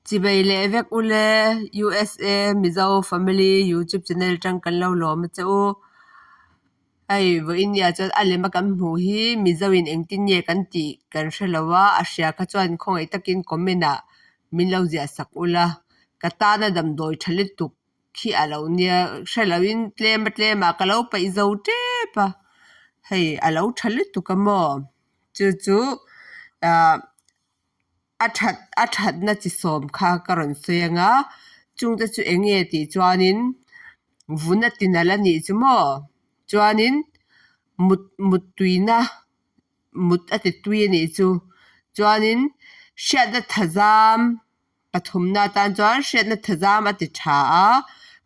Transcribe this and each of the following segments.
Chibai leh vek ule USA Mizo Family YouTube channel tang kan lo lawm a che u. Hei vawiin nia chuan a lem a kan hmuh hi Mizo in engtin nge kan tih kan hre lo a, a hria kha chuan khawngaih takin comment ah min lo ziah sak ula. Ka tana damdawi tha lutuk khi a lo nia hre loin tlem a tlem ah ka lo paih zo tep a, hei a lo tha lutuk a maw chu chu ah a that a thatna chi sawm kha ka rawn sawi ang a chungte chu eng nge tih chuanin vun a ti nalh a nih chu maw chuanin mut mut tuina mut a ti tui a nih chu chuanin hriatna thazam pathumna atan chuan hriatna thazam a ti tha a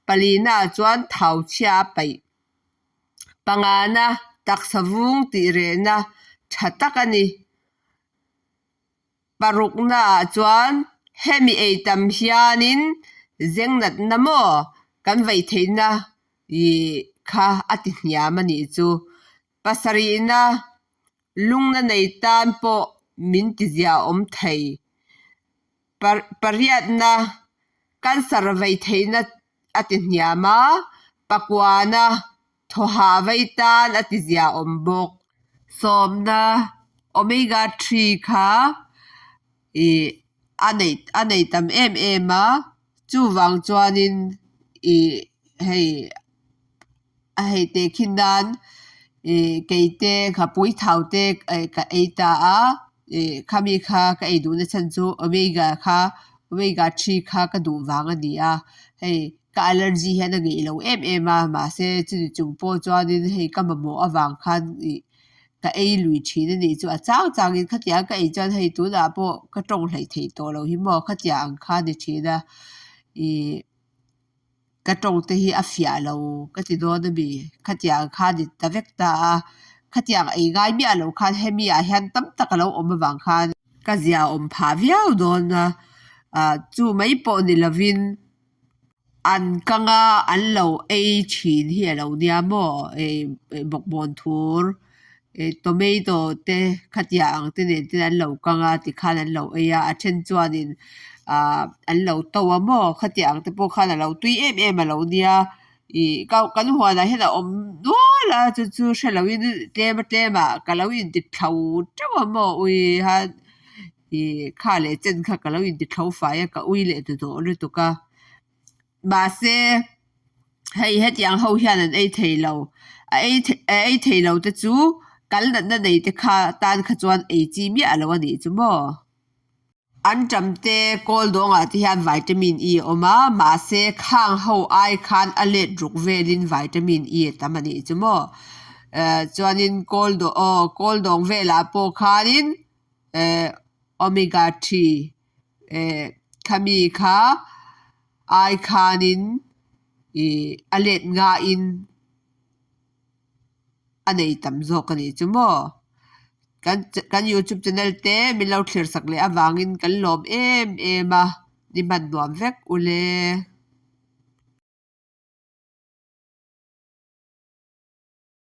palina ah chuan thau chhia a paih pangana taksa vung tih rehna tha tak a ni. Parukna ah chuan hemi ei tam hianin zeng natna maw kan vaih theihna ih kha a ti hniam a nih chu. Pasarihna lungna nei tan pawh min ti zia awm thei. Pariatna cancer vaih theihna a ti hniam a, pakuana thawhah vei tan a ti zia awm bawk. Sawmna Omega 3 kha ih a nei a nei tam em em a, chuvang chuanin ih hei a hei tehkhin nan ih keite nghapui thau te ka ei ta a ih khami kha ka ei duhna chhan chu omega kha omega 3 kha ka duh vang a ni a hei ka allergy hian a ngeih lo em em a mahse chumi chung pawh chuanin hei ka mamawh avang khan ih ka ei lui thin a nih chu a chang changin khatiang ka ei chuan hei tunah pawh ka tawng hleih theih tawh loh hi maw khatiang ang kha a ni thin a ih. Ka tawng te hi a fiah lo ka ti dawn a mi khatiang kha a ni ta vek ta a khatiang ei ngai miah lo khan hemi ah hian tam tak a lo awm avang khan ka zia awm phah viau dawn a ah chu mai pawh ni lovin an kang a an lo ei thin hi a lo nia maw ih bawkbawn thur ih tomato te khatiang ang te nen te an lo kang a tikhan an lo ei a a then chuanin ah an lo to a maw khatiang ang te pawh khan a lo tui em em a lo nia ih kan huanah hian a awm nual a chu chu hre loin tlem a tlem ah ka lo inti thlo teuh a maw ui ha ih kha leh chen kha ka lo inti thlo fai a ka ui leh hnahnawh lutuk a. Mahse, hei hetiang ho hian an ei thei lo. A ei a ei thei lo te chu kal natna nei te kha tan kha chuan ei chi miah lo a nih chu maw? Anṭam te kawl dawngah te hian vitamin E a awm a, mahse khang ho ai khan a let ruk velin vitamin E a tam a nih chu maw? Chuanin kawl dawh aw kawl dawng velah pawh khanin omega 3 Eh khami kha ai khanin ih a let ngaiin a nei tam zawk a nih chu maw. Kan kan youtube channel te min lo thlir sak leh avangin kan lawm em em a ni hman nuam vek ule.